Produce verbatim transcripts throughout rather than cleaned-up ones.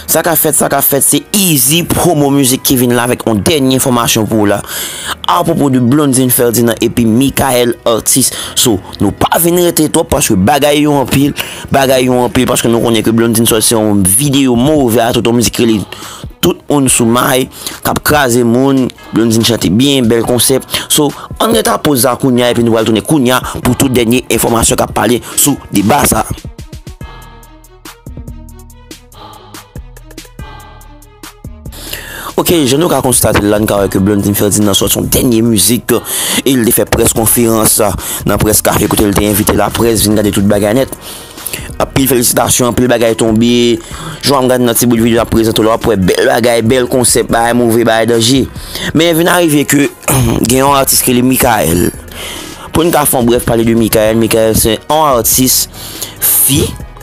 Sa k ap fèt, sa k ap fèt, se Easy Promo Music ki vin la avèk yon dènye enfòmasyon pou w la. Apwopo de Blondine Ferdinand epi Michael Artis. So, nou pa vin rete twòp paske bagay yo anpil, bagay yo anpil paske nou konnen ke Blondine sòti yon videyo move a tout yon mizik rele Tout Moun Sou May, k ap kraze moun, Blondine chante byen, bèl konsèp. So, ann ret a poz sa kounya epi nou pral tounen kounya pou tout dènye enfòmasyon k ap pale sou deba sa. Ok, jan nou ka konstate l la, n ka wè ke Blondine Ferdinand sòti yon dènye mizik, e l te fè près konferans nan Presse Café kote l te envite laprès vin gade tout bagay nèt. Anpil felisitasyon, anpil bagay tonbe. Jan w ap gade nan ti bout videyo ap prezante w la, w ap wè bèl bagay, bèl konsèp, bagay move, bagay danje. Men vin arive ke gen yon atis ki rele Michael. Pou n ka fè yon brèf pale de Michael, Michael se yon atis fi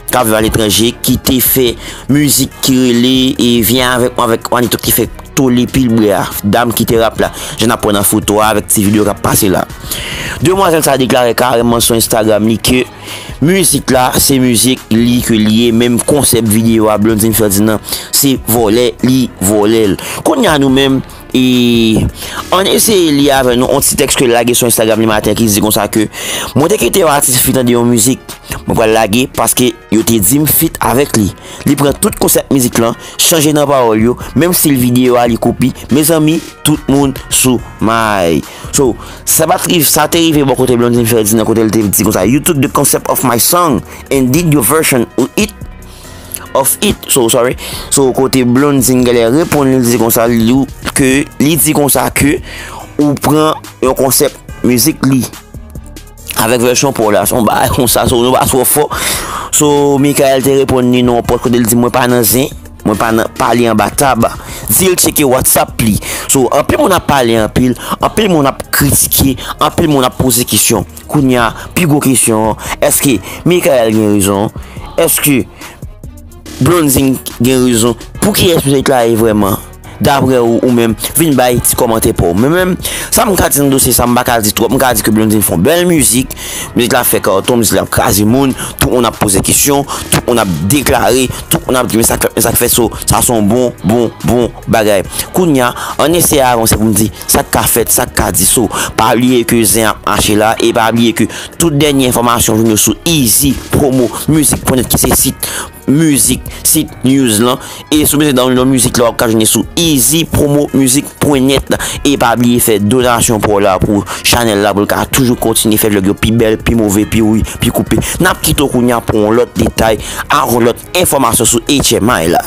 k ap viv aletranje ki te fè mizik ki rele e Vyen Avèk Mwen avèk Manitou ki fè tole pil bwè a, dam ki te rap la, jan n ap wè nan foto a avèk ti videyo k ap pase la. Demwazèl sa deklare kareman sou Instagram li ke mizik la se mizik li ke li ye, menm konsèp videyo a Blondine Ferdinand se vòlè li vòlè l. Kounye a nou menm, e, ann eseye li avè nou yon ti tèks ke l lage sou Instagram li maten ki di konsa ke mwen te kite yon atis fi tande yon mizik, mwen pral lage paske yo te di m feat avèk li. Li pran tout konsèp mizik lan, chanje nan pawòl yo, menm stil videyo a li kopi. Mezanmi, Tout Moun Sou May. So, sa pa t rive, sa te rive bò kote Blondine Ferdinand kote l te di konsa, "You took the concept of my song and did your version of it, of it." So, sorry. So, kote Blondine genlè reponn li, li di konsa, li, ke, li di konsa ke ou pran yon konsèp mizik li avèk vèsyon pa w la, se yon bagay konsa, so, nou pa twò fò. So, Michael te reponn li nan yon pòs kote l di, "Mwen pa nan zen, mwen pa nan pale anba tab." Di l tcheke WhatsApp li. So, anpil moun ap pale anpil, anpil moun ap kritike, anpil moun ap poze kesyon. Kounye a, pi gwo kesyon an, èske Michael gen rezon? Èske Blondine gen rezon? Pou kiyès mizik la ye vrèman? Daprè ou, ou menm, vin bay ti kòmantè pa w. Men menm, sa m ka di nan dosye sa, m pa ka di twòp. M ka di ke Blondine fè yon bèl mizik. Mizik la fè karton, mizik la ap kraze moun. Tout moun ap poze kesyon, tout moun ap deklare, tout moun ap di, "Men sa k fèt, men sa k fèt." So, sa se yon bon, bon, bon bagay. Kounye a, ann eseye avanse pou m di sa k ka fèt, sa k ka di. So, pa bliye ke zen ap mache la, e pa bliye ke tout dènye enfòmasyon jwenn yo sou Easy Promo Music pwen nèt ki se sit mizik, sit news lan. E si w bezwen download mizik la, w ap ka jwenn li sou easy promo music pwen nèt. E pa bliye fè donasyon pa w la pou chanèl la, pou l ka toujou kontinye fè vlòg yo pi bèl, pi move, pi wi, pi koupe. N ap kite w kounye a pou yon lòt detay, ak yon lòt enfòmasyon sou H M I la.